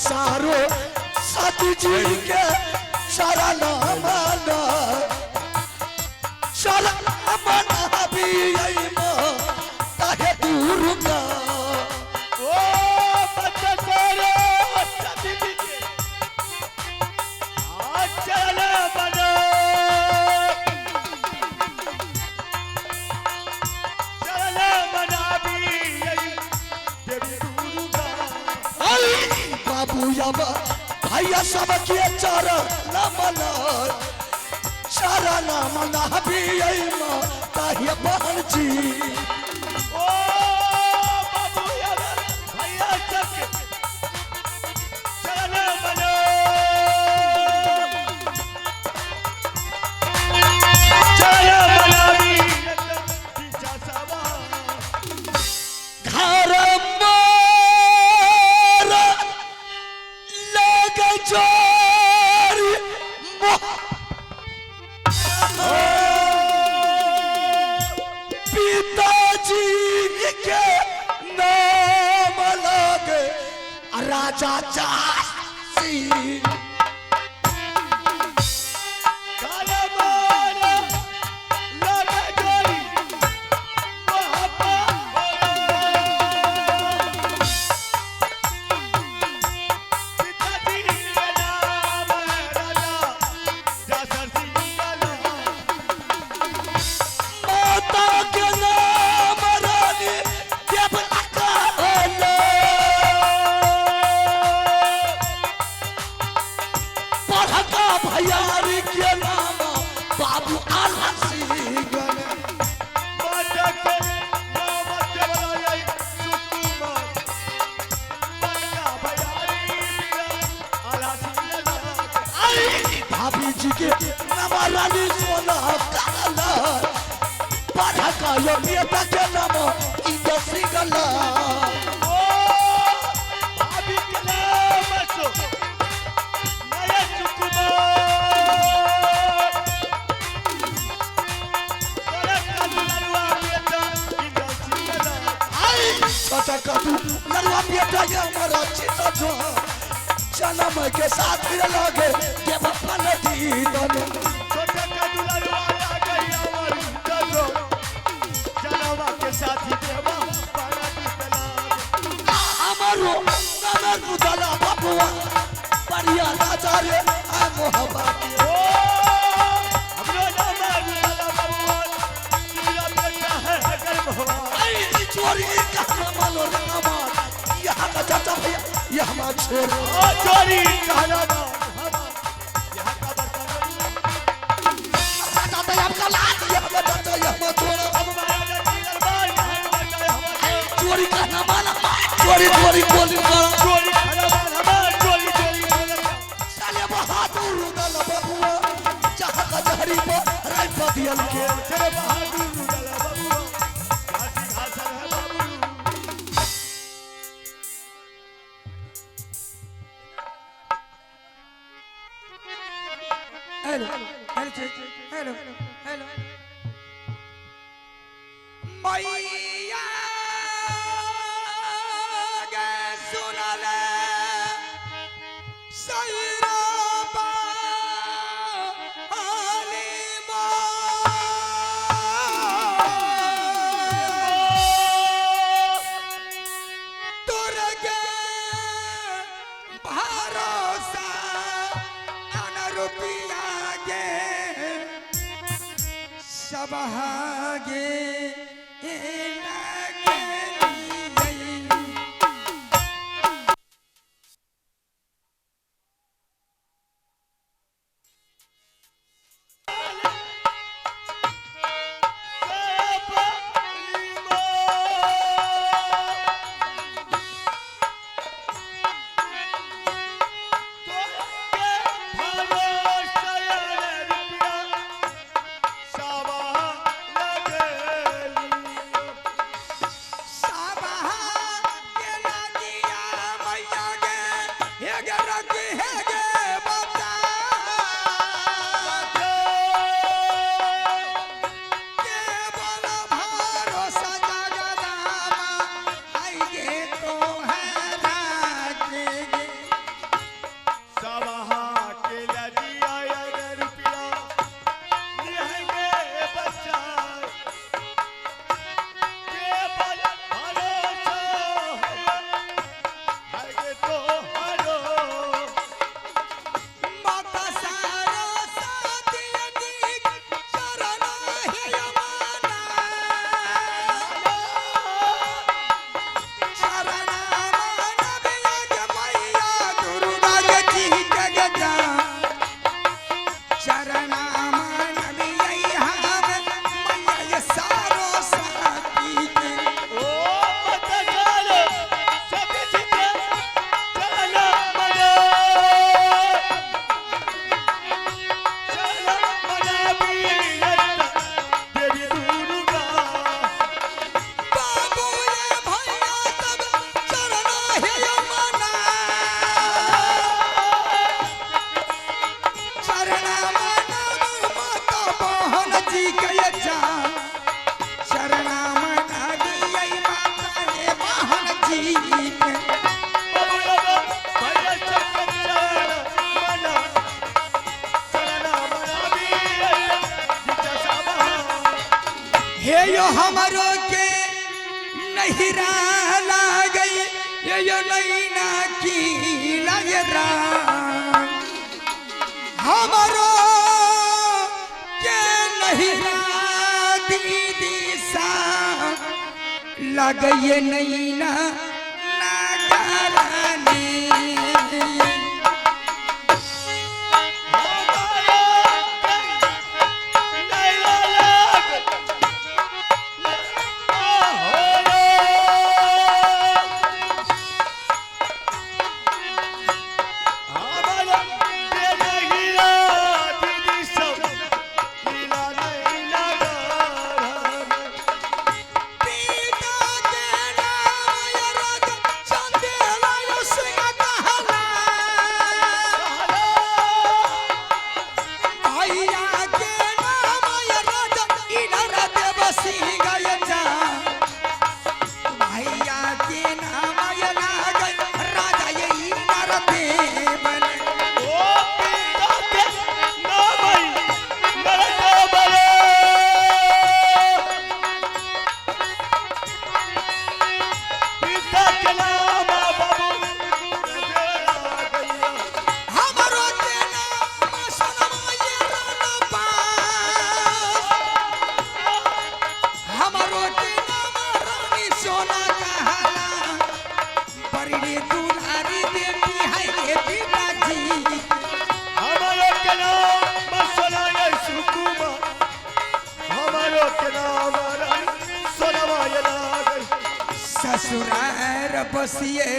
सारो सती जी के चरण मना चरण मना भी ताहे दुर्गा। ओ बच्चा सारो सती जी के चरण मना चरण मना भी देवी दुर्गा। बाबू याबा भैया सब के चरण मना चरण मना भी ताहे बहन जी। ओ बाबू याबा भैया सब के चरण मना चरण मना भी घर मोर लग जोरी पिताजी के नाम लगे राजा चासी। घर मोर लग जोरी मोहब्बत पिताजी के नाम राजा जासर सिंह का नाम। माता के नाम रानी देवला कहलो पढ़का भैयारी के नाम बाबू आला सिंह। माता के नाम देवराय सुकुमार बड़का भैयारी बीरा आला सिंह नाम। आई भाभी जी के नाम रानी सोना कहला पढ़का यो बेटा के नाम इंद्र सिंह। ओ भाभी के नाम सो नया सुकुमार बड़का दुलरुआ बेटा इंद्र सिंह नाम। आई छोटा कदू लड़वा बेटा ये हमारा चिता जो जन्म के साथ लगे देव फल दीदन। छोटा का दुलरुआ लागे अमर जो जनवा के साथी देवा पाना दी। हमारो नमर उदला बबुआ बढ़िया राजा रे आ मोहब्बत। ओ हमरो नाम रुदला बबुआ तेरा बेटा है अगर भवा। आई चोरी कहना मानो रामा यहाँ का चाचा भैया ये हमारा छोर। ओ चोरी कहना नाम हमार यहाँ का बर्तन चाचा भैया आपका लाल ये हमारा चाचा ये हमारा छोर। अब महाराजा जी दरबार यहाँ का बर्तन हमार। चोरी कहना माना चोरी चोरी बोली करा चोरी कहना मान हमार चोरी चोरी बोली साले बहादुर रुदल बबुआ जहाँ का जहरी पर राइफल दियल के। तेरे बहादुर रुदला बबुआ यहाँ सिंहासन है बाबू। हेलो हेलो हेलो हेलो मैया गे सुनले सैरा बाली तोर गे भरोसा अनरुपिया गे सब गे भरोसा रुपया चरणा मनबियै हम मैया ये सारो साथी के। ओ माता सारो सती जी के चरण मना, चरण मनाबियै देवी दुर्गा। बाबू ये भैया तब चरण हे मना, चरण मनाबू माता बहन जी के चा, चरण मनाबियै माता हे बहन जी के। बाबू भैया सबके चरण मना, चरण मनाबियै जीजा साबा। हे यो हमरो के नहिरा लागई, ये यो नैना की लगरा, हमरो के नहिरा दीदी सा लगई नैना नागरानी। पिता के नाम ये राजा चंदेला यो सिंह कहला, भैया के नाम ये राजा इनर देव सिंह ये जा, भैया के नाम ये लागल राजा ये इनर देवन। हमरो के नाम सोनमा ये राना पास, हमरो के नाम रानी सोना कहला, बड़ी दुलारी बेटी है ये पिताजी। हमारो के नाम सोनाय सुकुमार, हमारो के नाम सोनवाय लागल। ससुरार बसिए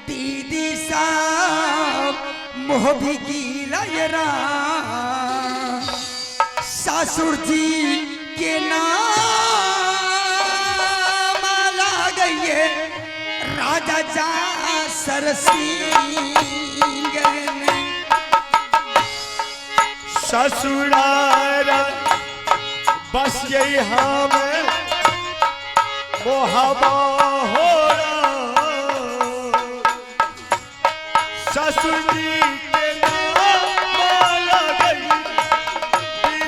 दीदी साहब मोह भी गीला, ससुर जी के नाम लागइए राजा जा सरसिंह ने। ससुरार बस यही हम मोहबा हो ससुर जी के नाम लागल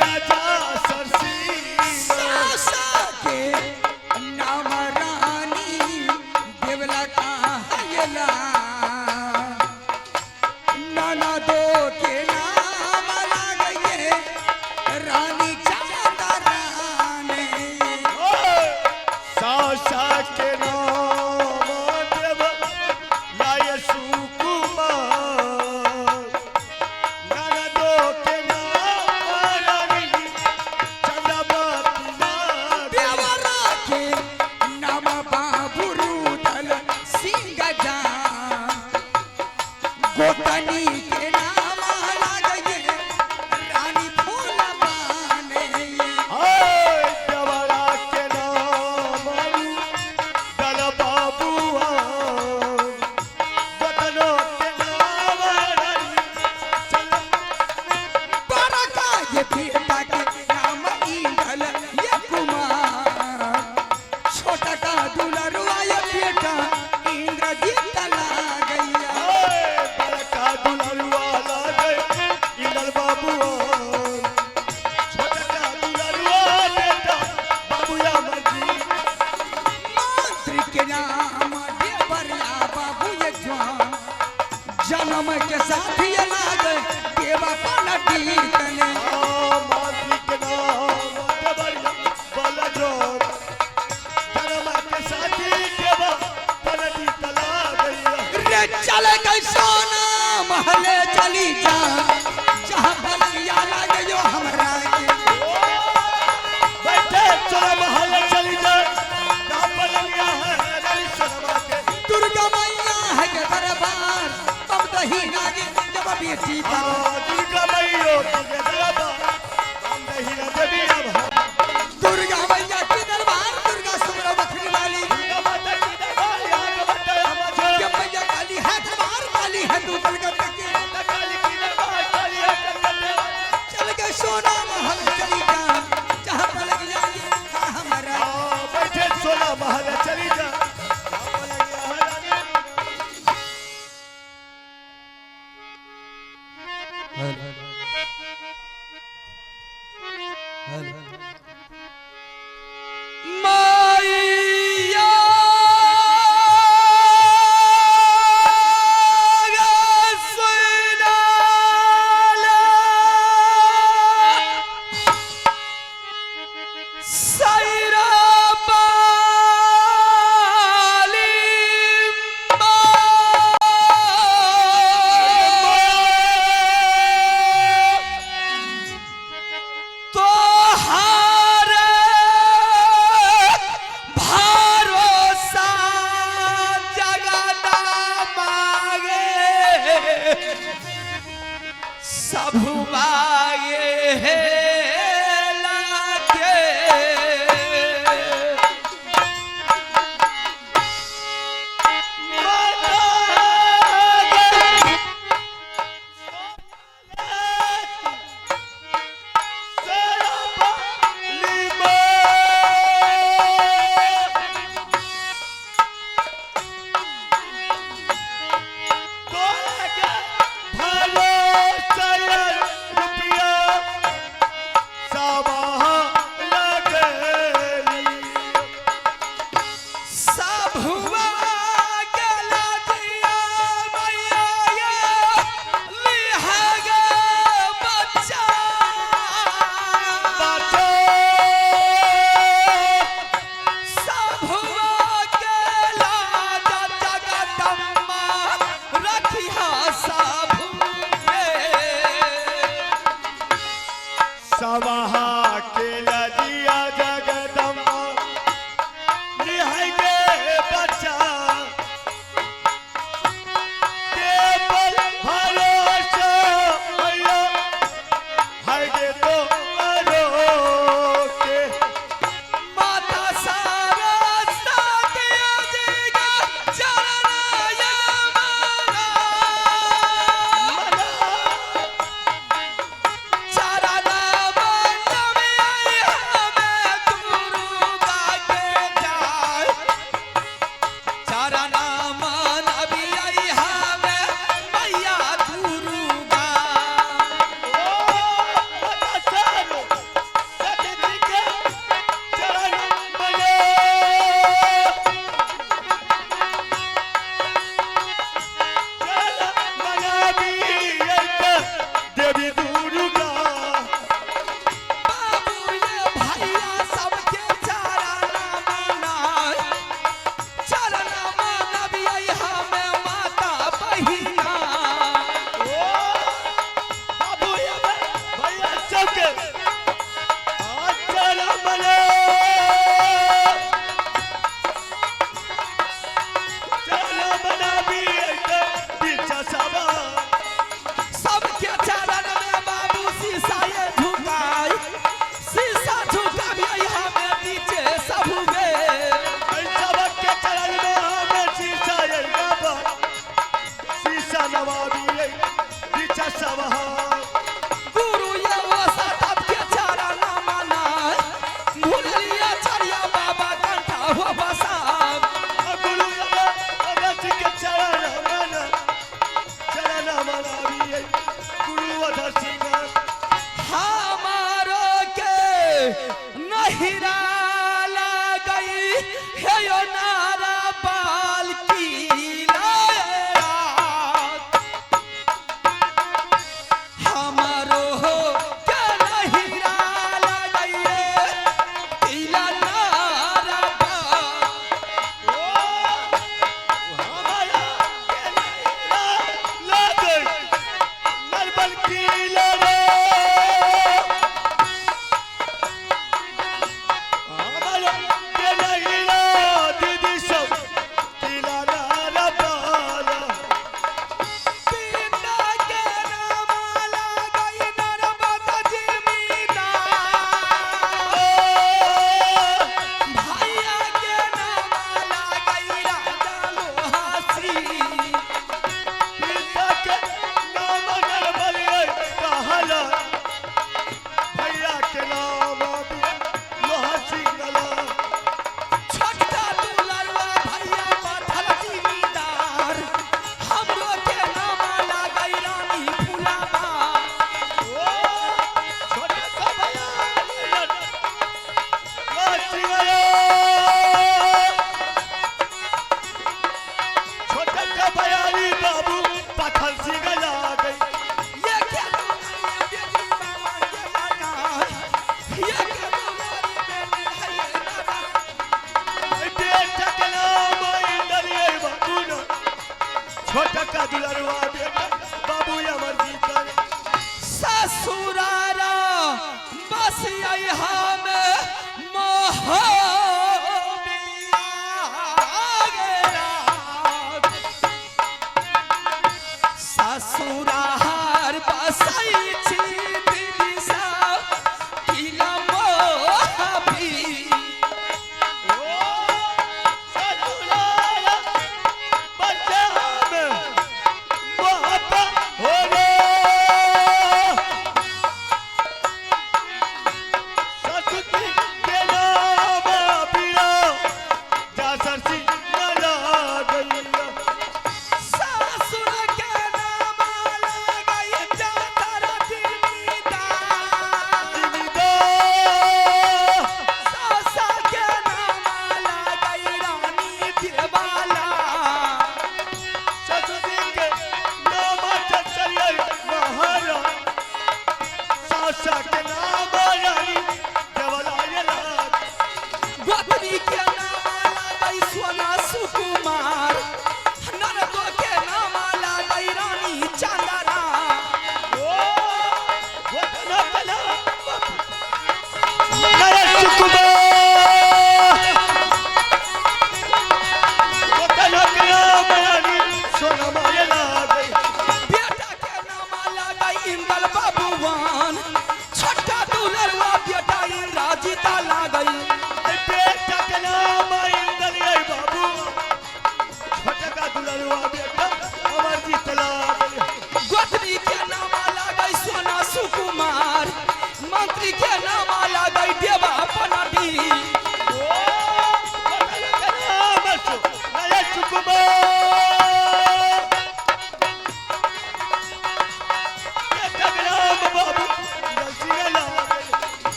राजा सरसिंह। सासा के नाम रानी देवला कहला, ननदो के नाम लागइए रानी चांदा रानी। सासा के नाम देव लाय सुकुमार, ननदो के नाम रानी चंद्रवती लाल। देवरा के नाम बाबू रुदल सिंह जा, गोतनी के नाम लागइए रानी फूल बाने। हाय देवरा के नाम दल बाबुआ, गोतनो के नाम रानी चंद्र। बरका ये बेटा के नाम इंदल ये कुमार, छोटा का दुलरुआ ये बेटा इंद्रजीत लागैया। बड़का दुलरुआ लागे इंदल बाबुआ, छोटका दुलरुआ बेटा बाबुया मर्जी। मंत्री के नाम देवरिया बाबू ये जवान, जन्म के साथ ये लागे देवा पलटी तने। मातृ के नाम देवरिया बलजोर, जन्म के साथी देवा पलटी तला गैया। रे चले गई सोना महले चली जा, जहाँ पलंगिया लागे। बेटी पर। दुर्गा मैयो के दरबार बंदही देवी अब। दुर्गा मैया के दरबार, दुर्गा सुमरो बखरी वाली। दुर्गा माता की दरबार यहाँ के बताया हम के मैया काली है दरबार, काली है तू कलकत्ते की। माता काली की दरबार, काली है कलकत्ते। चल के सोना महल चली जा, जहाँ पलक जाइए हमारा। बैठे सोना महल चली जा। मैया तोहार भरोसा जगदा मांगे, सब मांगे लागे। सब हुआ गला दिया मैया लिहागा बच्चा। सब हुआ गला जगदम्बा रखिया सब सवाहा के लदिया जगदम्बा निहाय के बच्चा केवल भरोसा भैया हाय गे तो आरोके। माता सारा साथिया जीगा चरण यमना। चरण बंद में हमें दुर्गा के जाय। चरण मन अभी आई हमें मैया दुर्गा। ओ माता सारा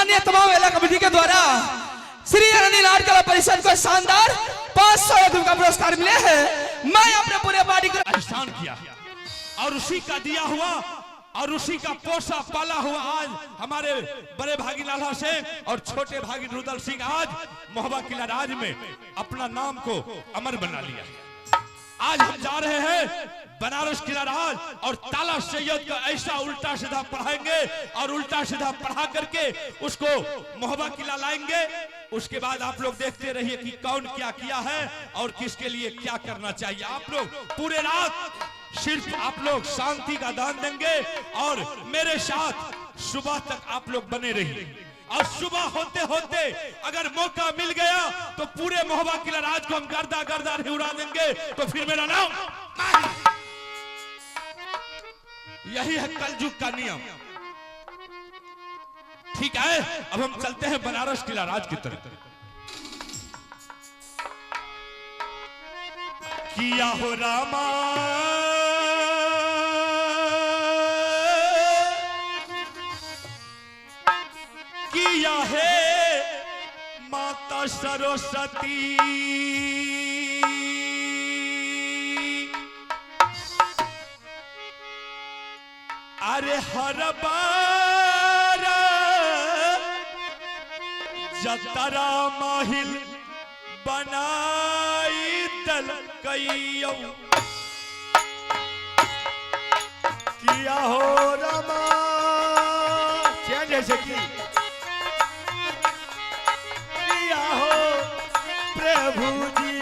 माननीय तमाम मेला कमेटी के द्वारा श्री अरणी नाट्य कला परिषद को शानदार 500 का पुरस्कार मिले हैं। मैं अपने पूरे पार्टी को एहसान किया और उसी का दिया हुआ और उसी का पोसा पाला हुआ आज हमारे बड़े भागी लाला सिंह और छोटे भागी रुदल सिंह आज महोबा किला राज में अपना नाम को अमर बना लिया। आज हम जा रहे हैं बनारस किला राज और ताला सैयद का ऐसा उल्टा सीधा पढ़ाएंगे और उल्टा सीधा पढ़ा करके उसको महोबा किला लाएंगे। उसके बाद आप लोग देखते रहिए कि कौन क्या किया है और किसके लिए क्या करना चाहिए। आप लोग पूरे रात सिर्फ आप लोग शांति का दान देंगे और मेरे साथ सुबह तक आप लोग बने रहिए और सुबह होते होते अगर मौका मिल गया तो पूरे महोबा किला राज को हम गर्दा गर्दा नहीं उड़ा देंगे तो फिर मेरा नाम यही है कलयुग का नियम। ठीक है, अब हम चलते हैं बनारस किला राज की तरफ। किया हो रामा किया है माता सरस्वती, अरे हर बार जतरा माहिल बनाई दल कईयों। किया हो रमा चेंज ऐसे की किया हो प्रभु जी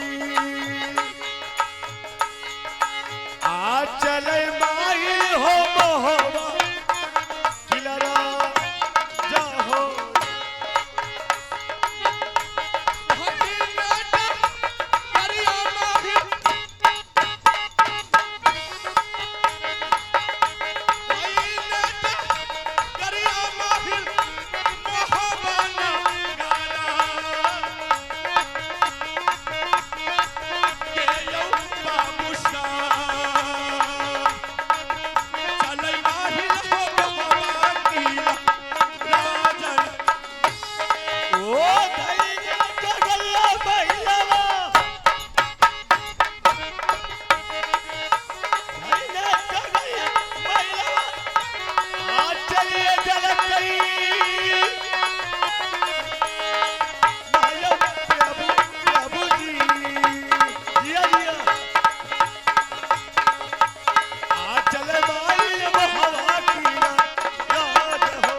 आ चले माई हो मोहबा किलरा जाहो। ओ धैर्य जगल्ला महिलावा धैर्य जगल्ला महिलावा आ चलिए जलकई माया प्रभु प्रभु जी जिया जिया आ चले माई हवा की राज हो।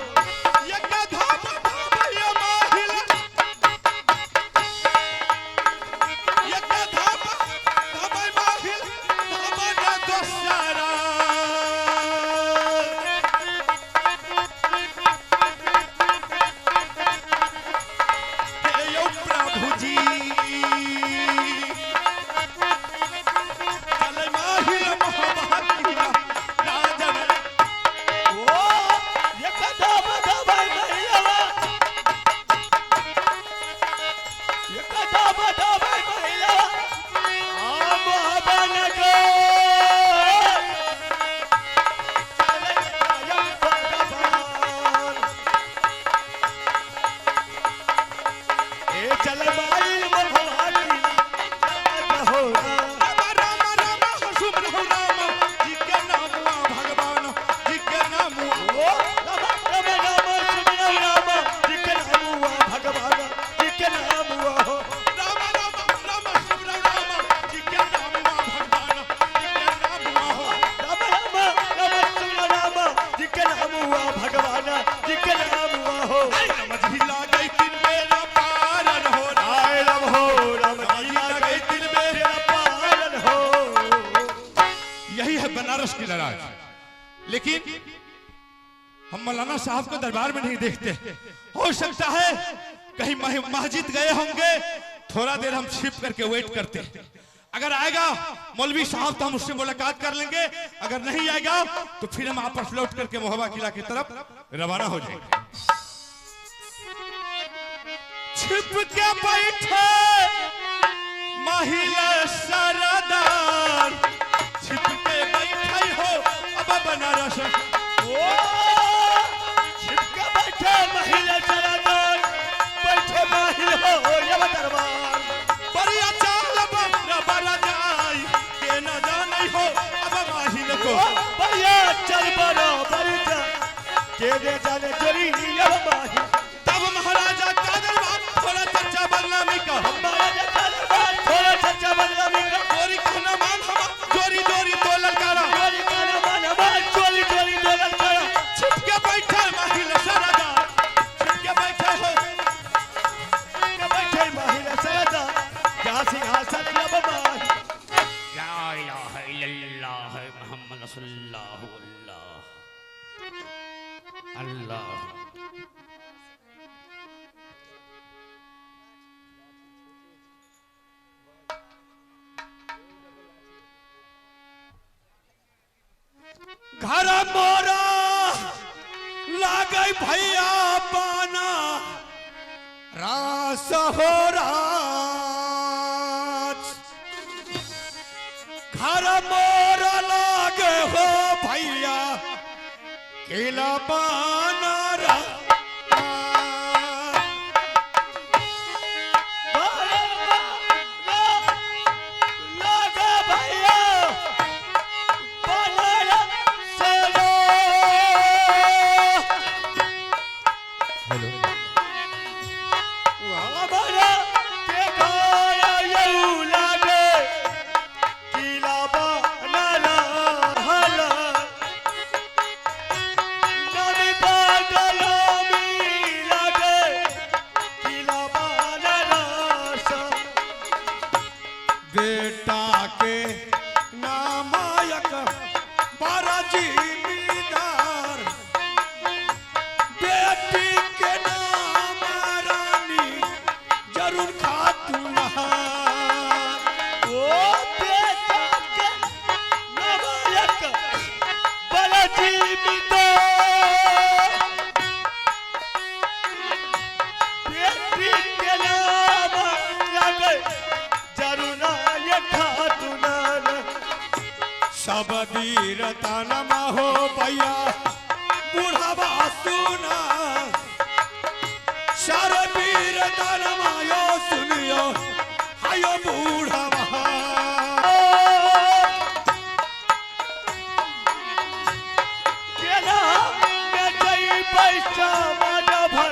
ओ ये कथा बता भाई महिलावा ये कथा बता भाई महिलावा आ मोहबन गो चले आयम भगवान ए चल भाई मोहबानी हो राम राम सुमरहु राम जी के नाम भगवान जी के नाम। ओ राम राम राम सुमरहु राम जी के नाम हुआ भगवान जी के नाम हुआ हो। राम राम राम सुमरहु राम जी के नाम भगवान जी के नाम हो। राम राम राम सुमरहु राम जी के नाम हुआ भगवान जी के नाम हुआ हो। राम जी गई दिन मेरा पारन हो। आए राम हो राम जी गई दिन मेरा मेरा पालन हो। यही है बनारस की लड़ाई। लेकिन हम मौलाना साहब को दरबार में नहीं देखते। हो सकता है कहीं मस्जिद गए होंगे, थोड़ा देर हम छिप करके वेट करते हैं। अगर आएगा मौलवी साहब तो हम उससे मुलाकात कर लेंगे, अगर नहीं आएगा तो फिर हम आपस लौट करके महोबा किला की तरफ रवाना हो जाएंगे। छिप के बैठे महिला सरदार, छिप के बैठे हो अब बनारस। ओ छिपके बैठे महिला सरदार। घर मोरा लागै भैया पाना रास हो राज। घर मोरा लागे हो भैया किला पाना राज। लागे भैया बनारस रो। हमारा के घर यऊ लागे किला बनारस। नदी पागल लागे किला बनारस। बेटा के नामायक बड़ा जिम्मेदार, बेटी के नाम रानी जरूर खातून। ओ बेटा के नामायक बड़ा जिम्मेदार, बेटी के नाम लागे जरूर ये खातून। सब वीर तनमा हो भैया बुढ़ावा सुना, सर वीर तनमा यो सुनियो हायो बूढ़ावा। केना में जई पैसा माजा भर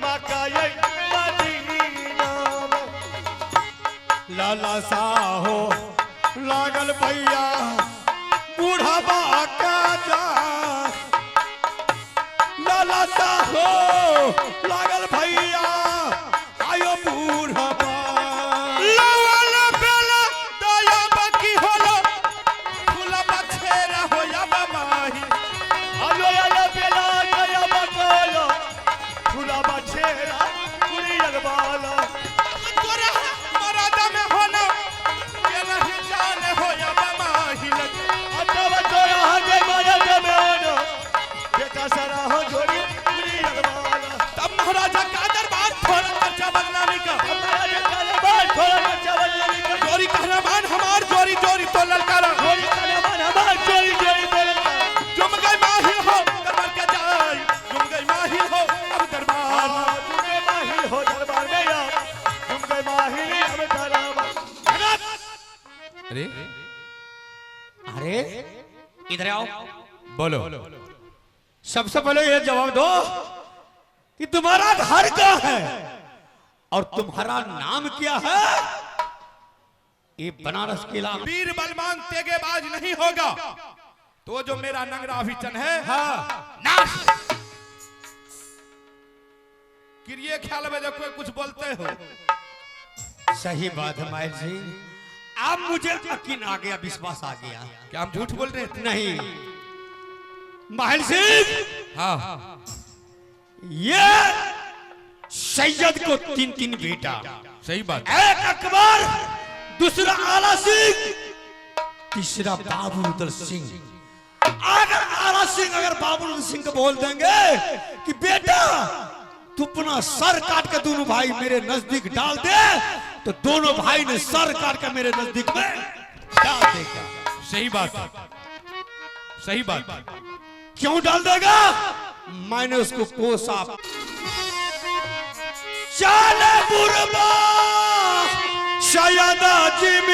मकाई मदीना। लाला साहो लागल भैया बूढ़ावा का जा, लाला साहो लागल भैया आयो बूढ़ावा। लवल बेला दया बाकी होलो फूला बछेरा होया माही। आलो आलो बेला दया बकोलो फूला बछेरा कुड़ियल बाला। तोरा मरादा में होना के नहीं जाने होया माही लग। अतवा तोरा हगे मरद में होना बेटा सारा हो जोड़ी कुड़ियल बाला। तब महाराजा का दरबार थोड़ा खर्चा बदनामी का, हमारा दरबार थोड़ा खर्चा बदनामी का। जोरी कहना मान हमार जोरी जोरी तो ललकारा, जोड़ी कहना मान हमार जोड़ी जोड़ी तो ललकारा। जुम गई माही हो दरबार के जाई, जुम गई माही हो अब दरबार। तुम गए माही हो दरबार में आ, तुम गए माही अब दरबार। अरे अरे इधर आओ। बोलो। सबसे पहले ये जवाब दो कि तुम्हारा घर कहाँ है और तुम्हारा नाम क्या है? ये बनारस किला। वीर बलवान तेगेबाज नहीं होगा तो जो मेरा नंगरा अभिचन है हाँ नाश क्रिय ख्याल में जब कोई कुछ बोलते हो। सही बात है माहिर जी, अब मुझे यकीन आ गया, विश्वास आ गया। क्या हम झूठ बोल रहे थे? नहीं माहिर सिंह, हाँ ये सैयद को तीन तीन बेटा, सही बात। एक अकबर, दूसरा आला सिंह, तीसरा बाबू रुदल सिंह। अगर आला सिंह अगर बाबू रुदल सिंह को बोल देंगे कि बेटा तू अपना सर काट के दोनों भाई मेरे नजदीक डाल दे, तो दोनों भाई ने सर काट के मेरे नजदीक में डाल देगा। सही बात, सही बात। क्यों डाल देगा? मैंने उसको कोसा। चले बुरबा सैयदा जिम्मेदार।